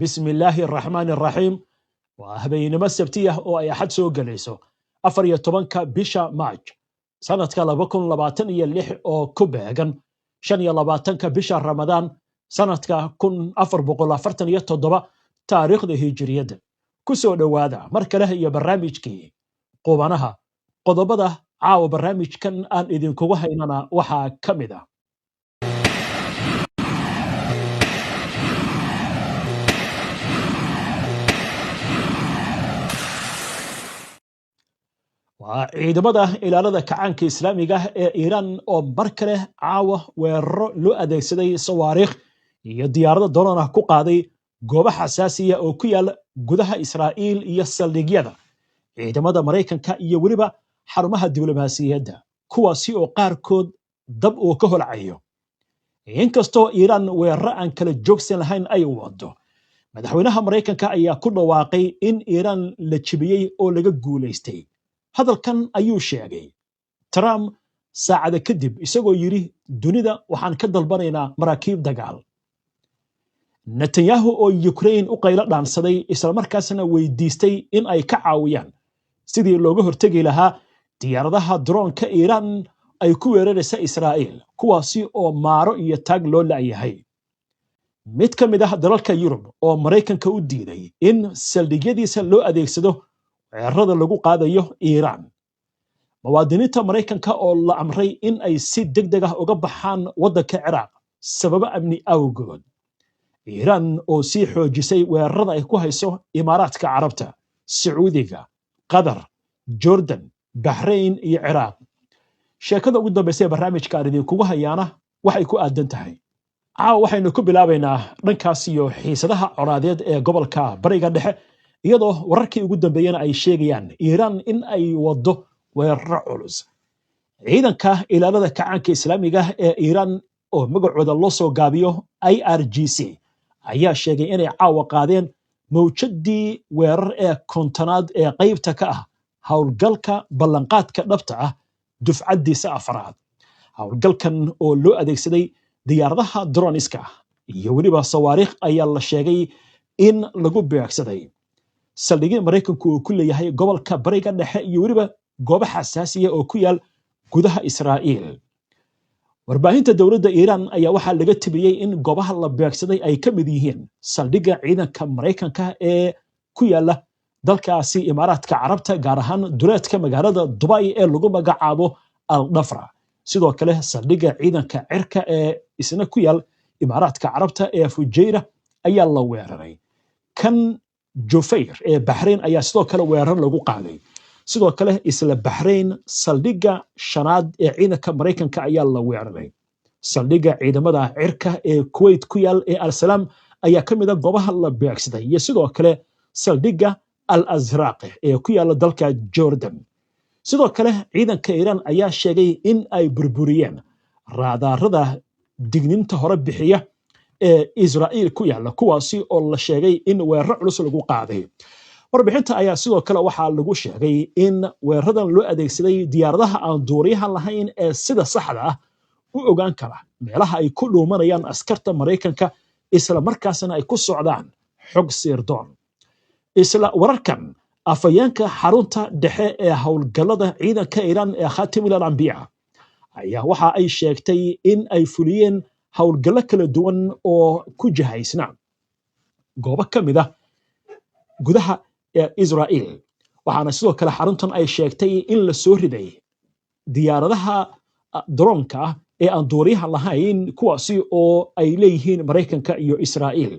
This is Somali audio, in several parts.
Bismi illaahi araxmaani araxiim. Waa habeenimo Sabti ah oo ay Axad soo gelayso, 14-ka bisha Maaj sanadka 2026, oo ku beegan 25-ka bisha Ramadaan sanadka 1447 taariikhda Hijiriyadda. Ku soo dhowaada mar kale iyo barnaamijkii Qubanaha. Qodobada caawa barnaamijkan aan idinkugu haynana waxaa ka mid ah: Waa ciidamada Ilaalada Kacaanka Islaamiga ee Iiraan oo mar kale caawa weeraro loo adeegsaday sawaariikh iyo diyaarado drone ah ku qaaday goobo xasaasiya oo ku yaal gudaha Israa'iil iyo saldhigyada ciidamada Maraykanka iyo weliba xarumaha diblomaasiyadda, kuwaasi oo qaarkood dab uu ka holcayo. Inkastoo Iiraan weeraro aan kala joogsan lahayn ay wado, madaxweynaha Maraykanka ayaa ku dhawaaqay in Iiraan la jebiyey oo laga guulaystay. Hadalkan ayuu sheegay Trump saacada kadib, isagoo yidhi: "Dunida waxaan ka dalbanaynaa maraakiib dagaal." Netanyahu oo Ukraine u qaylo dhaansaday, islamarkaasna weydiistay in ay ka caawiyaan sidii looga hortegi lahaa diyaaradaha drone-ka Iiraan ay ku weeraraysa Israa'iil, kuwaasi oo maaro iyo taag loo la'yahay. Mid ka mid ah dalalka Yurub oo Maraykanka u diiday in saldhigyadiisa loo adeegsado weerarada lagu qaadayo Iiraan. Muwaadiniinta Maraykanka oo la amray in ay si deg deg ah uga baxaan waddanka Ciraaq sababo amni awgood. Iiraan oo sii xoojisay weerarada ay ku hayso Imaaraadka Carabta, Sacuudiga, Qatar, Jordan, Baxrayn iyo Ciraaq. Sheekada ugu dambaysa ee barnaamijka aan idinkugu hayaana waxay ku aadan tahay. Caawa waxaynu ku bilaabaynaa dhankaas iyo xiisadaha colaadeed ee gobolka Bariga Dhexe, iyadoo wararkii ugu dambeeyena ay sheegayaan Iiraan in ay wado weeraro culus. Ciidanka Ilaalada Kacaanka Islaamiga ee Iiraan, oo magacooda loo soo gaabiyo IRGC, ayaa sheegay inay caawa qaadeen mawjadii weerar ee 50aad ee qaybta ka ah howlgalka Ballanqaadka Dhabta ah, dufcaddiisa afraad. Howlgalkan oo loo adeegsaday diyaaradaha drones-ka iyo weliba sawaariikh ayaa la sheegay in lagu beegsaday saldhigyo Maraykanku uu ku leeyahay gobolka Bariga Dhexe iyo weliba goobo xasaasiya oo ku yaal gudaha Israa'iil. Warbaahinta dowladda Iiraan ayaa waxaa laga tibiyey in goobaha la beegsaday ay ka mid yihiin saldhigga ciidanka Maraykanka ee ku yaala dalkaasi Imaaraadka Carabta, gaar ahaan duleedka magaalada Dubai ee lagu magacaabo Al Dhafra. Sidoo kale saldhigga ciidanka cirka ee isna ku yaal Imaaraadka Carabta ee Fujayra ayaa la weeraray. Kan Jufayr ee Baxrayn ayaa sidoo kale weerar lagu qaaday. Sidoo kale isla Baxrayn saldhigga shanaad ee ciidanka Maraykanka ayaa la weeraray. Saldhigga ciidamada cirka ee Kuwait ku yaal ee Al Salaam ayaa ka mid a goobaha la beegsaday, iyo sidoo kale saldhigga Al Azraq ee ku yaala dalka Jordan. Sidoo kale ciidanka Iiraan ayaa sheegay in ay burburiyeen raadaarada digniinta hore bixiya ee Israa'iil ku yaala, kuwaasi oo la sheegay in weeraro culus lagu qaaday. Warbixinta ayaa sidoo kale waxaa lagu sheegay in weeraradan loo adeegsaday diyaaradaha aan duuriyaha lahayn ee sida saxda ah u ogaan kara meelaha ay ku dhuumanayaan askarta Maraykanka, isla markaasna ay ku socdaan xog sirdoon. Isla wararkan, afhayeenka xarunta dhexe ee howlgallada ciidanka Iiraan ee Khatimul Anbiya ayaa waxa ay sheegtay in ay fuliyeen howlgallo kala duwan oo ku jihaysna goobo ka mid ah gudaha Israa'iil. Waxaana sidoo kale xaruntan ay sheegtay in la soo riday diyaaradaha drone-ka ah ee aan duuriyaha lahayn, kuwaasi oo ay leeyihiin Maraykanka iyo Israa'iil.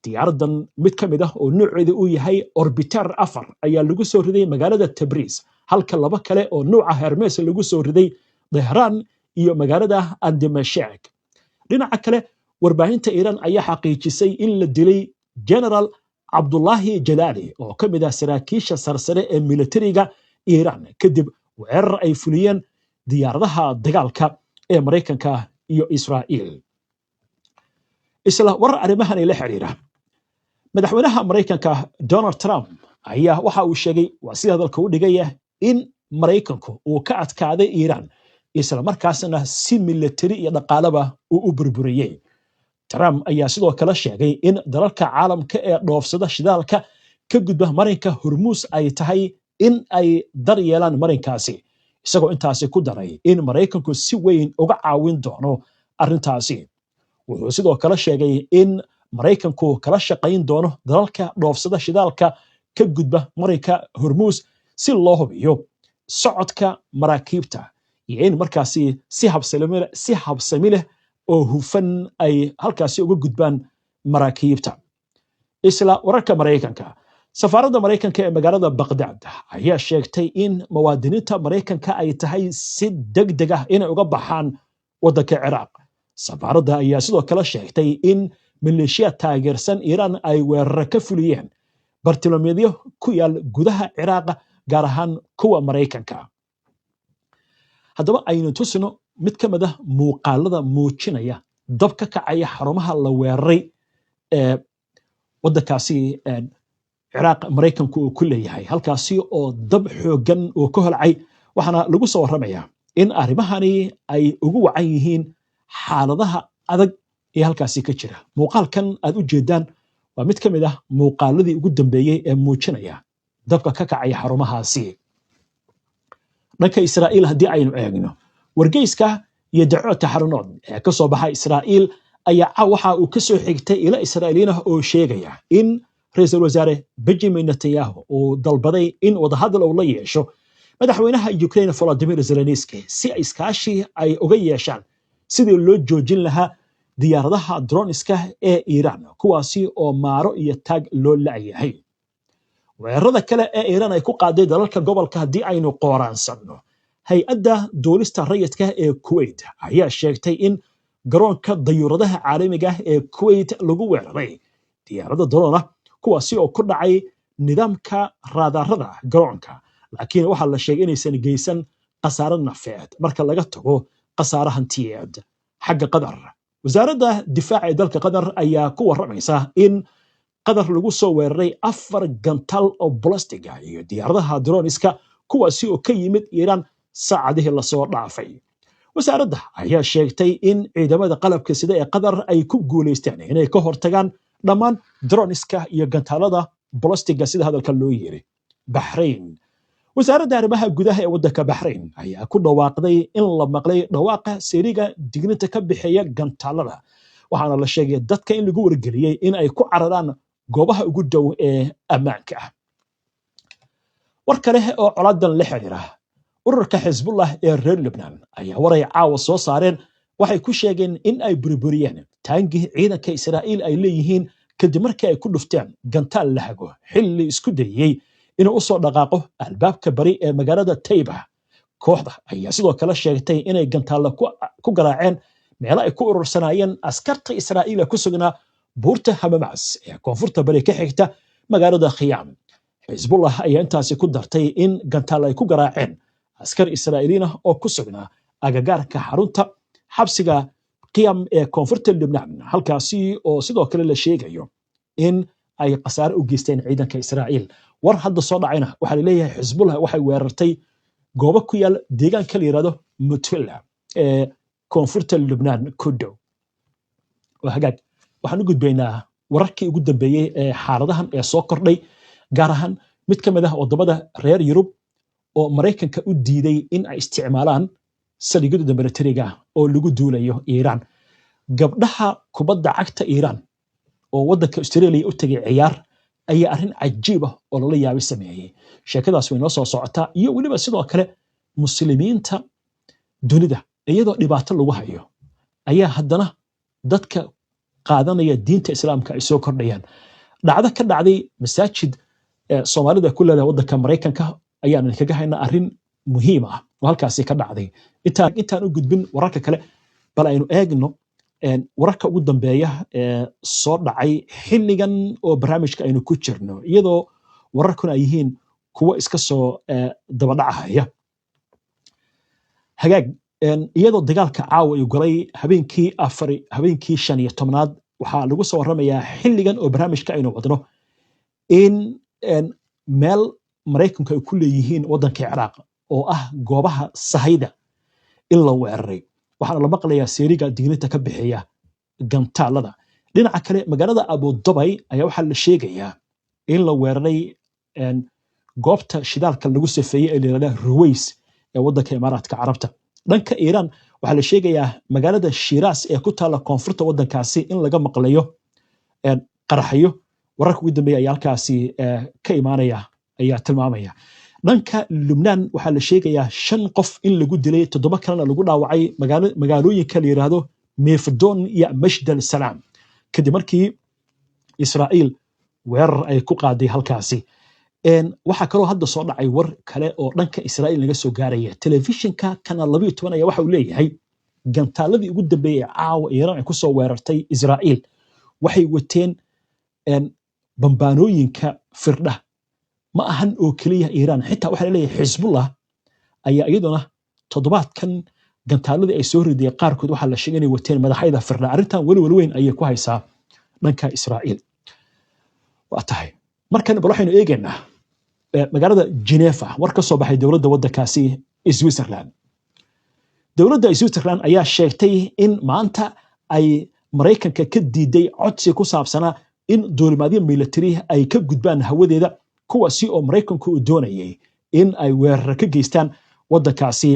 Diyaaradan mid ka mid ah oo nooceeda uu yahay Orbiter 4 ayaa lagu soo riday magaalada Tabriz, halka laba kale oo nooca Hermes lagu soo riday Tehraan iyo magaalada Andimeshek. Dhinaca kale, warbaahinta Iiraan ayaa xaqiijisay in la dilay General Cabdulaahi Jalaali, oo ka mid ah saraakiisha sarsare ee militariga Iiraan, kadib weerar ay fuliyeen diyaaradaha dagaalka ee Maraykanka iyo Israa'iil. Isla warar arrimahan la xiriira, madaxweynaha Maraykanka Donald Trump ayaa waxa uu sheegay, waa sida hadalka u dhigaya, in Maraykanku uu ka adkaaday Iiraan, isla markaasna si militari iyo dhaqaalaba uu u burburiyey. Trump ayaa sidoo kale sheegay in dalalka caalamka ee dhoofsada shidaalka ka gudba marinka Hormuus ay tahay in ay dar yeelaan marinkaasi, isagoo intaasi ku daray in Maraykanku si weyn uga caawin doono arrintaasi. Wuxuu sidoo kale sheegay in Maraykanku kala shaqayn doono dalalka dhoofsada shidaalka ka gudba marinka Hormuus si loo hubiyo socodka maraakiibta iyo in markaasi si habsami leh oo hufan ay halkaasi uga gudbaan maraakiibta. Isla wararka Maraykanka, safaaradda Maraykanka ee magaalada Baqdaad ayaa sheegtay in muwaadiniinta Maraykanka ay tahay si degdeg ah inay uga baxaan waddanka Ciraaq. Safaaradda ayaa sidoo kale sheegtay in maleeshiya taageersan Iiraan ay weeraro ka fuliyeen bartilmaameedyo ku yaal gudaha Ciraaq, gaar ahaan kuwa Maraykanka. Haddaba aynu tusino mid ka mid ah muuqaalada muujinaya dab ka kacaya xarumaha la weeraray ee waddankaasi Ciraaq Maraykanku uu ku leeyahay, halkaasi oo dab xooggan uu ka holcay. Waxaana lagu soo warramayaa in arrimahani ay ugu wacan yihiin xaaladaha adag ee halkaasi ka jira. Muuqaalkan aad u jeedaan waa mid ka mid ah muuqaaladii ugu dambeeyey ee muujinaya dabka ka kacaya xarumahaasi. Dhanka Israa'iil haddii aynu eegno, wargeyska iyo Dacoodka Xarunood ee ka soo baxa Israa'iil ayaa waxa uu ka soo xigtay ilo Israa'iiliyiin ah oo sheegaya in ra-iisul wasaare Benjamin Netanyahu uu dalbaday in wadahadal uu la yeesho madaxweynaha Ukraine Volodymyr Zelensky si iskaashi ay uga yeeshaan sidii loo joojin lahaa diyaaradaha droniska ee Iiraan, kuwaasi oo maaro iyo taag loo la'yahay. Weerarada kale ee Iiraan ay ku qaaday dalalka gobolka haddii aynu qooraansanno, hay-adda duulista rayidka ee Kuwait ayaa sheegtay in garoonka dayuuradaha caalamiga ah ee Kuwait lagu weeraray diyaarada drone ah, kuwaasi oo ku dhacay nidaamka raadarada garoonka, laakiin waxaa la sheegay inaysan geysan khasaare nafeed marka laga tago khasaare hantiyeed. Xagga Qatar, wasaaradda difaaca ee dalka Qatar ayaa ku warramaysa in Qatar lagu soo weeraray 4 gantal oo balastiga iyo diyaaradaha droniska, kuwaasi oo ka yimid Iiraan saacadihii lasoo dhaafay. Wasaaradda ayaa sheegtay in ciidamada qalabka sida ee Qatar ay ku guulaysteen inay ka hortagaan dhammaan droniska iyo gantaalada balastiga, sida hadalka loo yiri. Baxrain, wasaaradda arrimaha gudaha ee waddanka Baxrain ayaa ku dhawaaqday in la maqlay dhawaaqa seeriga digninta ka bixiya gantaalada, waxaana la sheegay dadka in lagu wargeliyey in ay ku cararaan goobaha ugu dhow ee ammaanka ah. War kale oo colaadan la xiriira, ururka Xisbullah ee reer Lubnaan ayaa waray caawa soo saareen waxay ku sheegeen in ay burburiyeen taangii ciidanka Israa'iil ay leeyihiin kadib markii ay ku dhufteen gantaal la hago xilli isku dayey inuu u soo dhaqaaqo albaabka bari ee magaalada Tayba. Kooxda ayaa sidoo kale sheegtay inay gantaalla ku garaaceen meelo ay ku urursanaayeen askarta Israa'iil ee ku sugnaa buurta Hamamaas ee koonfurta bari ka xigta magaalada Khiyaam. Xisbullah ayaa intaasi ku dartay in gantaal ay ku garaaceen askar Israa'iiliin ah oo ku sugnaa agagaarka xarunta xabsiga Qiyam ee koonfurta Lubnaan, halkaasi oo sidoo kale la sheegayo in ay khasaare u geysteen ciidanka Israa'iil. War hadda soo dhacayna waxaa laleeyahay Xisbullah waxay weerartay goobo ku yaal deegaanka la yidhahdo Mutilla ee koonfurta Lubnaan ku dhow. Waa hagaag, waxaan u gudbaynaa wararkii ugu dambeeyey ee xaaladahan ee soo kordhay, gaar ahaan mid ka mid ah wadamada reer Yurub oo Maraykanka u diiday in ay isticmaalaan saldhigyada militariga oo lagu duulayo Iiraan. Gabdhaha kubadda cagta Iiraan oo waddanka Australia u tegay ciyaar ayaa arrin cajiib ah oo lala yaabay sameeyey. Sheekadaas way noo soo socotaa, iyo weliba sidoo kale muslimiinta dunida iyadoo dhibaato lagu hayo ayaa haddana dadka qaadanaya diinta Islaamka ay soo kordhayaan. Dhacdo ka dhacday masaajid Soomaalida ku leedahay waddanka Maraykanka ayaan idinkaga haynaa, arrin muhiim ah oo halkaasi ka dhacday. Intaan u gudbin wararka kale, bal aynu eegno wararka ugu dambeeya ee soo dhacay xilligan oo barnaamijka aynu ku jirno, iyadoo wararkuna ay yihiin kuwo iska soo dabadhacahaya. Hagaag, iyadoo dagaalka caawa uu galay habeenkii afar, habeenkii 15aad, waxaa lagu soo warramayaa xilligan oo barnaamijka aynu wadno in meel Maraykanku ay ku leeyihiin waddanka Ciraaq oo ah goobaha sahayda in la weeraray, waxaana la maqlayaa seeriga digninta ka bixiya. Gantaalada. Dhinaca kale, magaalada Abu Dubay ayaa waxaa la sheegayaa in la weeraray goobta shidaalka lagu safeeyey ee la yidhahda Ruways ee waddanka Imaaraadka Carabta. Dhanka Iiraan, waxaa la sheegayaa magaalada Shiiraas ee ku taalla koonfurta waddankaasi in laga maqlayo qaraxyo. Wararka ugu dambeeya ayaa halkaasi ka imaanaya ayaa tilmaamaya. Dhanka Lubnaan, waxaa la sheegayaa shan qof in lagu dilay, toddoba kalena lagu dhaawacay magaalooyinka la yidhaahdo Mefdon iyo Mashdal Salaam, kadib markii Israa'iil weerar ay ku qaaday halkaasi. Waxaa kaloo hadda soo dhacay war kale oo dhanka Israa'iil naga soo gaaraya. Telefishinka Kanaal 12 ayaa waxa uu leeyahay gantaaladii ugu dambeeyey ee caawa Iiraan ay kusoo weerartay Israa'iil waxay wateen bambaanooyinka firdha. Ma ahan oo keliya Iiraan, xitaa waxaa laleeyahay Xisbullah ayaa iyaduna toddobaadkan gantaaladii ay soo ridayeen qaarkood waxaa la sheegay inay wateen madaxyada firdha. Arrintan welwel weyn ayay ku haysaa dhanka Israa'iil. Waa tahay, markan bal waxaynu eegaynaa magaalada Geneva war ka soo baxay dowladda waddankaasi Switzerland. Dowladda Switzerland ayaa sheegtay in maanta ay Maraykanka ka diiday codsi ku saabsanaa in duulimaadyo military ay ka gudbaan hawadeeda, kuwaasi oo Maraykanku uu doonayay in ay weerar ka geystaan waddankaasi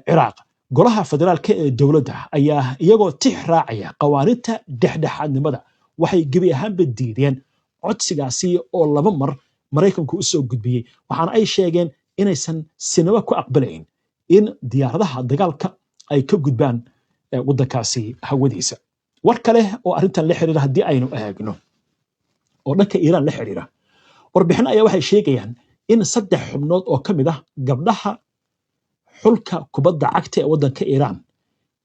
Ciraaq. Golaha federaalka ee dowladda ayaa iyagoo tix raacaya qawaaniinta dhexdhexaadnimada waxay gebi ahaanba diideen codsigaasi oo laba mar Maraykanku u soo gudbiyey, waxaana ay sheegeen inaysan sinaba ku aqbalayn in diyaaradaha dagaalka ay ka gudbaan waddankaasi hawadiisa. War kale oo arrintan la xiriira haddii aynu eegno oo dhanka Iiraan la xiriira, warbixin ayaa waxay sheegayaan in saddex xubnood oo ka mid ah gabdhaha xulka kubadda cagta ee waddanka Iiraan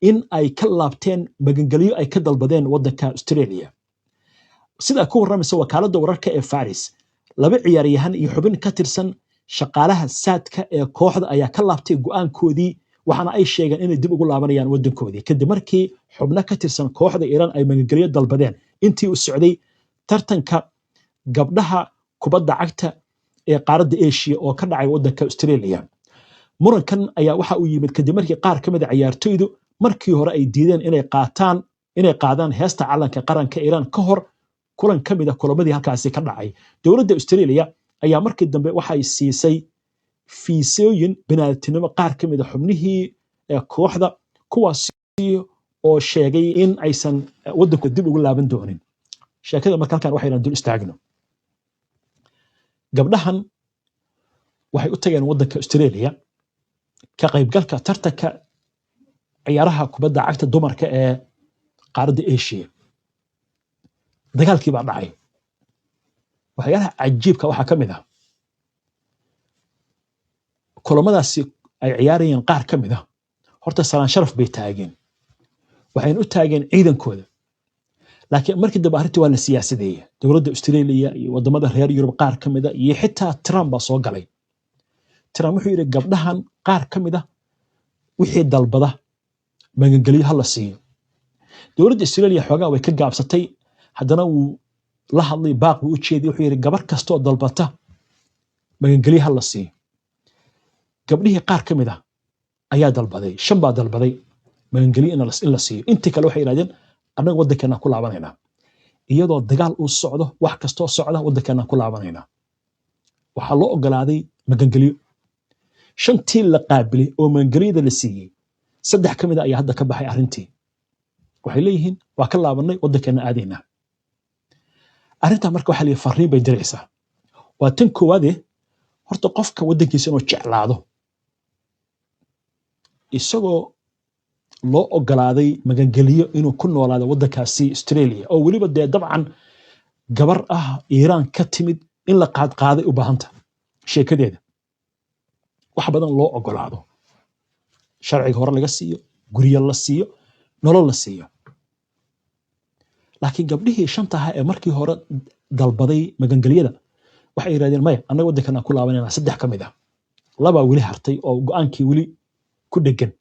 in ay ka laabteen magangelyo ay ka dalbadeen waddanka Australia. Sida ku warramaysa wakaaladda wararka ee Faris, laba ciyaaryahan iyo xubin ka tirsan shaqaalaha saadka ee kooxda ayaa ka laabtay go'aankoodii, waxaana ay sheegeen inay dib ugu laabanayaan waddankoodii kadib markii xubno ka tirsan kooxda Iiraan ay magangelyo dalbadeen intii uu socday tartanka gabdhaha kubadda cagta ee qaaradda Asia oo ka dhacay waddanka Australia. Murankan ayaa waxa uu yimid kadib markii qaar ka mid a ciyaartoydu markii hore ay diideen inay qaadaan heesta calanka qaranka Iiraan ka hor kulan ka mid a kulamadii halkaasi ka dhacay. Dowladda Australia ayaa markii dambe waxay siisay fiisooyin bini'aadantinimo qaar ka mid a xubnihii kooxda, kuwaasi oo sheegay in aysan waddanka dib ugu laaban doonin. Sheekada marka halkan waxaynan dul istaagno. Gabdhahan waxay u tageen waddanka Australia ka qaybgalka tartanka ciyaaraha kubadda cagta dumarka ee qaaradda Asia. Dagaalkii baa dhacay. Waxyaalaha cajiibka waxaa ka mid ah kulamadaasi ay ciyaarayeen qaar ka mid ah horta salaan sharaf bay taageen, waxayna u taageen ciidankooda. Laakiin markii dambe arrintii waa la siyaasadeeyey. Dowladda Australia iyo wadamada reer Yurub qaar ka mid a iyo xitaa Trump baa soo galay. Trump wuxuu yidhi gabdhahan qaar ka mid ah wixii dalbada magangelyo ha la siiyo. Dowladda Australia xoogaa way ka gaabsatay. Haddana wuu la hadlay, baaq buu u jeediyey. Wuxuu yidhi gabar kastoo dalbata magangelyo ha la siiyo. Gabdhihii qaar ka mid ah ayaa dalbaday, shan baa dalbaday magangelyo in la siiyo. Intii kale waxay yidhahdeen annaga waddankeenaan ku laabanaynaa, iyadoo dagaal uu socdo, wax kastoo socda waddankeenaan ku laabanaynaa. Waxaa loo ogolaaday magangelyo. Shantii la qaabilay oo magangelyada la siiyey, saddex ka mid a ayaa hadda ka baxay arrintii. Waxay leeyihiin waa ka laabanay, waddankeenna aadaynaa. Arrintaa marka waxaa la yidhi farriin bay diraysaa. Waa tan koowaade, horta qofka waddankiisa inuu jeclaado isagoo loo ogolaaday magangeliyo inuu ku noolaado waddankaasi Australia, oo weliba dee dabcan gabar ah Iiraan ka timid in la qaadqaaday u baahanta sheekadeeda, wax badan loo ogolaado, sharciga hore laga siiyo, guryo la siiyo, nolol la siiyo. Laakiin gabdhihii shanta ahaa ee markii hore dalbaday magangelyada waxay yidhahdeen maya, annaga waddankan aan ku laabanayna. Saddex ka mid ah, labaa weli hartay oo go'aankii weli ku dhegan.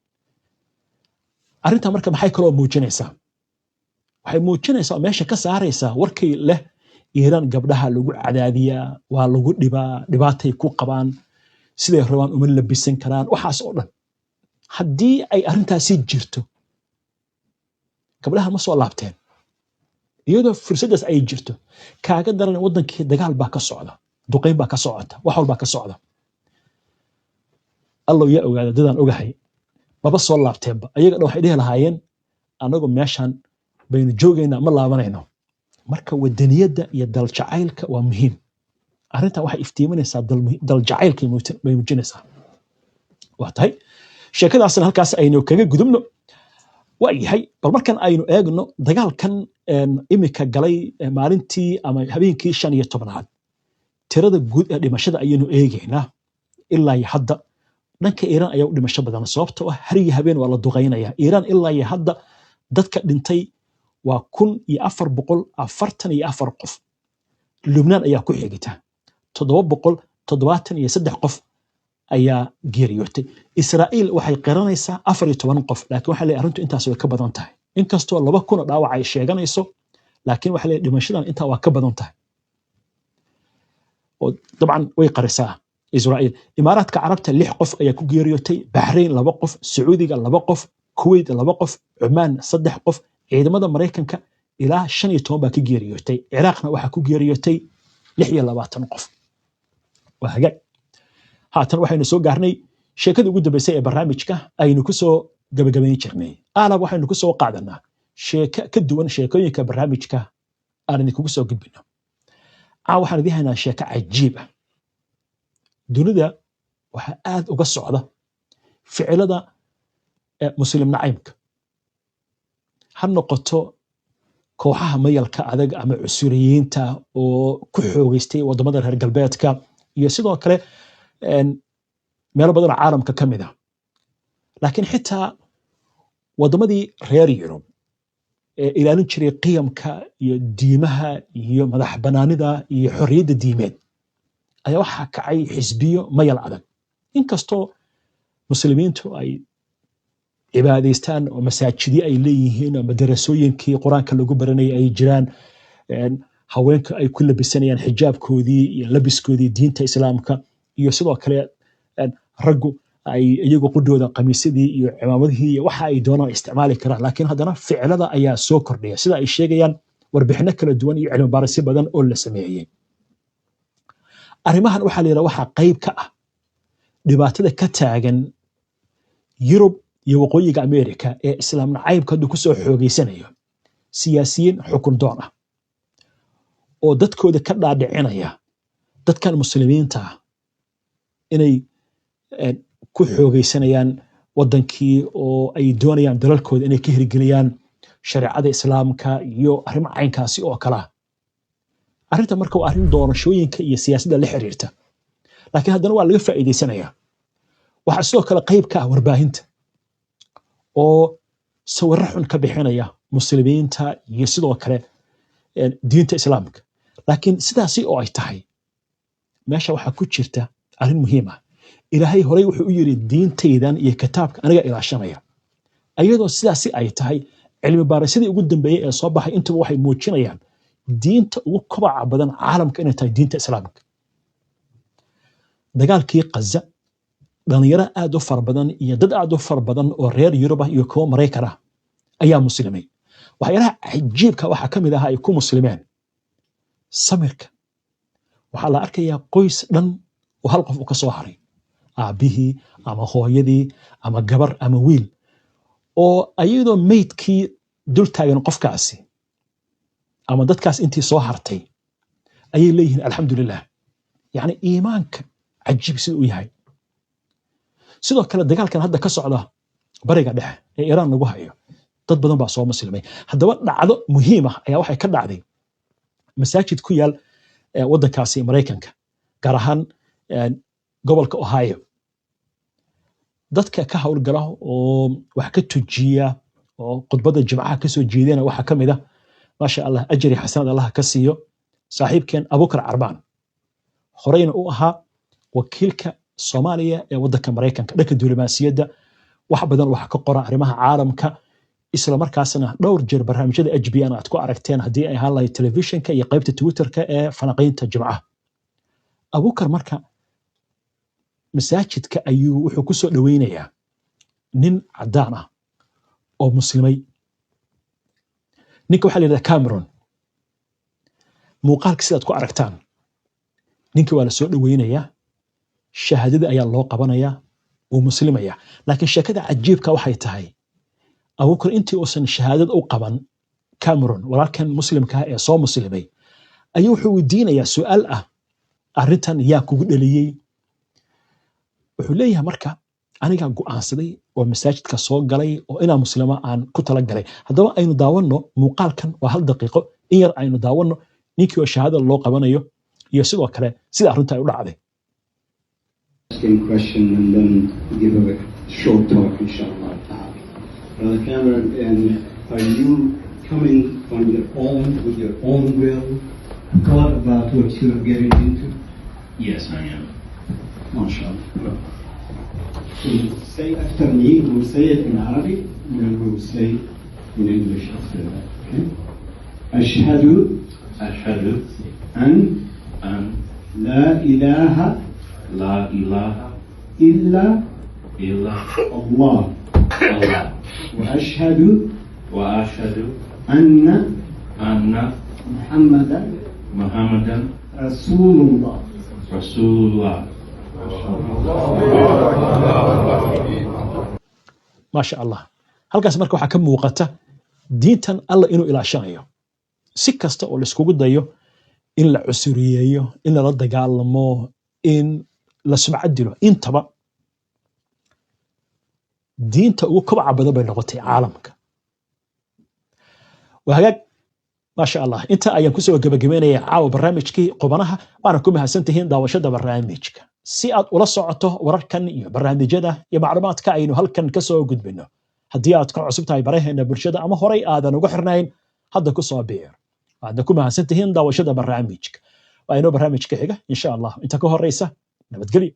Arrintaa marka maxay kaloo muujinaysaa? Waxay muujinaysaa oo meesha ka saaraysaa warkay leh Iiraan gabdhaha lagu cadaadiyaa, waa lagu dhibaa, dhibaatay ku qabaan, siday rabaan uma labisan karaan, waxaas oo dhan. Haddii ay arrintaasi jirto, Gabdhaha ma soo laabteen iyadoo fursaddaas ay jirto? Kaaga daran, waddankii dagaal baa ka socda, duqayn baa ka socota, wax walbaa ka socda. Allow yaa ogaada, dadaan ogahay maba soo laabteenba. Ayaga dhan waxay dhihi lahaayeen, "Anagu meeshan baynu joogaynaa, ma laabanayno." Marka wadaniyadda iyo daljacaylka waa muhiim. Arrintan waxay iftiiminaysaa daljacaylka bay muujinaysaa. Waa tahay, sheekadaasna halkaas aynu kaga gudubno. Waa yahay, bal markan aynu eegno dagaalkan imika galay maalintii ama habeenkii 15aad. Tirada guud ee dhimashada ayaynu eegaynaa. Ilaa iyo hadda dhanka Iiraan ayaa u dhimasho badan, sababtoo ah har iyo habeen waa la duqaynaya Iiraan. Ilaa iyo hadda dadka dhintay waa 1444 qof. Lubnaan ayaa ku xigita, 773 qof ayaa geeriyootay. Israa'iil waxay qiranaysaa 14 qof, laakiin waxaa leeyahay arrintu intaas way ka badan tahay. Inkastoo 2000 oo dhaawac ay sheeganayso, laakiin waxaa leeyahay dhimashadan intaa waa ka badan tahay, oo dabcan way qarisaa Israa'iil. Imaaraadka Carabta lix qof ayaa ku geeriyootay, Baxrayn laba qof, Sacuudiga laba qof, Kuwait laba qof, Cumaan saddex qof. Ciidamada Maraykanka ilaa 15 baa ka geeriyootay. Ciraaqna waxaa ku geeriyootay 26 qof. Waa hagaag, haatan waxaynu soo gaarnay sheekadii ugu dambeysay ee barnaamijka aynu ku soo gabagabayn jirnay. Aalab waxaynu ku soo qaadanaa sheeko ka duwan sheekooyinka barnaamijka aan idinkugu soo gudbino. Caa waxaan idiin haynaa sheeko cajiib ah. Dunida waxaa aad uga socda ficilada Muslim nacaybka, ha noqoto kooxaha mayalka adag ama cusuriyiinta oo ku xoogeystay wadamada reer galbeedka iyo sidoo kale meelo badan oo caalamka ka mid ah, laakiin xitaa wadamadii reer Yurub ee ilaalin jiray qiyamka iyo diimaha iyo madax banaanida iyo xorriyadda diimeed ayaa waxaa kacay xisbiyo mayal adag. Inkastoo Muslimiintu ay cibaadaystaan oo masaajidyo ay leeyihiin oo madarasooyinkii Qur-aanka lagu baranayay ay jiraan, haweenka ay ku labisanayaan xijaabkoodii iyo labiskoodii diinta Islaamka, iyo sidoo kale raggu ay iyagu qudhooda qamiisyadii iyo cimaamadihii iyo waxa ay doonaan isticmaali karaan, laakiin haddana ficilada ayaa soo kordhaya, sida ay sheegayaan warbixino kala duwan iyo cilmi baarisyo badan oo la sameeyey. Arrimahan waxaa la yidhaha waxaa qayb ka ah dhibaatada ka taagan Yurub iyo Waqooyiga Amerika ee Islaam nacaybka hadduu kusoo xoogeysanayo, siyaasiyiin xukun doon ah oo dadkooda ka dhaadhicinaya dadkan Muslimiinta ah inay ku xoogeysanayaan waddankii oo ay doonayaan dalalkooda inay ka hirgeliyaan shareecada Islaamka iyo arrimo caynkaasi oo kalaa. Arrinta marka waa arrin doorashooyinka iyo siyaasadda la xiriirta, laakiin haddana waa laga faa'iidaysanayaa. Waxaa sidoo kale qayb ka ah warbaahinta oo sawirro xun ka bixinaya Muslimiinta iyo sidoo kale diinta Islaamka. Laakiin sidaasi oo ay tahay, meesha waxaa ku jirta arrin muhiim ah. Ilaahay horey wuxuu u yiri, "Diintaydan iyo kitaabka aniga ilaashanaya." Ayadoo sidaasi ay tahay, cilmi baarisyadii ugu dambeeyey ee soo baxay intuba waxay muujinayaan diinta ugu kobaca badan caalamka inay tahay diinta Islaamka. Dagaalkii Qaza, dhalinyaro aad u fara badan iyo dad aad u fara badan oo reer Yurub ah iyo kuwo Maraykan ah ayaa muslimay. Waxyaalaha cajiibka waxaa ka mid ah ay ku muslimeen samirka. Waxaa la arkayaa qoys dhan oo hal qof uu ka soo haray, aabbihii ama hooyadii ama gabar ama wiil, oo ayadoo meydkii dul taagan qofkaasi ama dadkaas intii soo hartay ayay leeyihiin, "Alxamdulilah." Yacni iimaanka cajiib sida uu yahay. Sidoo kale dagaalkan hadda ka socda Bariga Dhexe ee Iiraan lagu hayo, dad badan baa soo muslimay. Haddaba dhacdo muhiim ah ayaa waxay ka dhacday masaajid ku yaal waddankaasi Maraykanka, gaar ahaan gobolka Ohio. Dadka ka howlgala oo wax ka tujiya oo khudbadda Jimcaha kasoo jeedana waxaa ka mid ah, maasha Allah, ajri xasanad Allah ka siiyo, saaxiibkeen Abukar Carbaan, horeyna u ahaa wakiilka Soomaaliya ee waddanka Maraykanka dhanka diblomaasiyadda, wax badan wax ka qora arrimaha caalamka, isla markaasna dhowr jeer barnaamijyada HBN aad ku aragteen, haddii ay ahaan lahayd telefishinka iyo qaybta Twitterka ee falanqaynta Jimcaha. Abukar marka masaajidka ayuu wuxuu ku soo dhoweynayaa nin caddaan ah oo muslimay. Ninka waxaa la yidhahdaa Cameron. Muuqaalka sidaad ku aragtaan, ninkii waa la soo dhoweynayaa, shahaadadii ayaa loo qabanayaa, wuu muslimaya. Laakiin sheekada cajiibka waxay tahay, Abuukar intii uusan shahaadad u qaban Cameron, walaalkan muslimka ah ee soo muslimay, ayuu wuxuu weydiinayaa su'aal ah: "Arrintan yaa kugu dhaliyey?" Wuxuu leeyahay marka, "Anigaa go'aansaday oo masaajidka soo galay oo inaan muslima aan ku talagalay." Haddaba aynu daawanno muuqaalkan, waa hal daqiiqo in yar. Aynu daawanno ninkii oo shahaadada loo qabanayo iyo sidoo kale sida arrinta ay u dhacday. Asking question and then give a short talk, inshallah ta'ala. Brother Cameron, and are you coming on your own, with your own will, thought about what you're getting into? Yes, I am. MashaAllah. So say after me, we'll say it in Arabic, and then we'll say in English after that. Okay? أشهد أشهد أن أن لا إله لا إله إلا إلا الله الله وأشهد وأشهد أن أن محمدا محمدا رسول الله. رسول الله. Maasha Allah. Halkaas marka waxaa ka muuqata diintan Alla inuu ilaashanayo, si kasta oo laiskugu dayo in la cusuriyeeyo, in lala dagaalamo, in la sumcad dilo, intaba diinta ugu kobaca badan bay noqotay caalamka. Waa hagaag, maasha Allah. Inta ayaan kusoo gebagabeynaya caawa barnaamijkii qubanaha, waana ku mahadsantihiin daawashada barnaamijka. Si aad ula socoto wararkan iyo barnaamijyada iyo macluumaadka aynu halkan kasoo gudbino, haddii aad ka cusub tahay baraheena bulshada ama horay aadan ugu xirnayn, hadda ku soo biir. Waadna ku mahadsantihiin daawashada barnaamijka. Waa inoo barnaamijka xiga, insha Allah. Inta ka horeysa, nabadgelyo.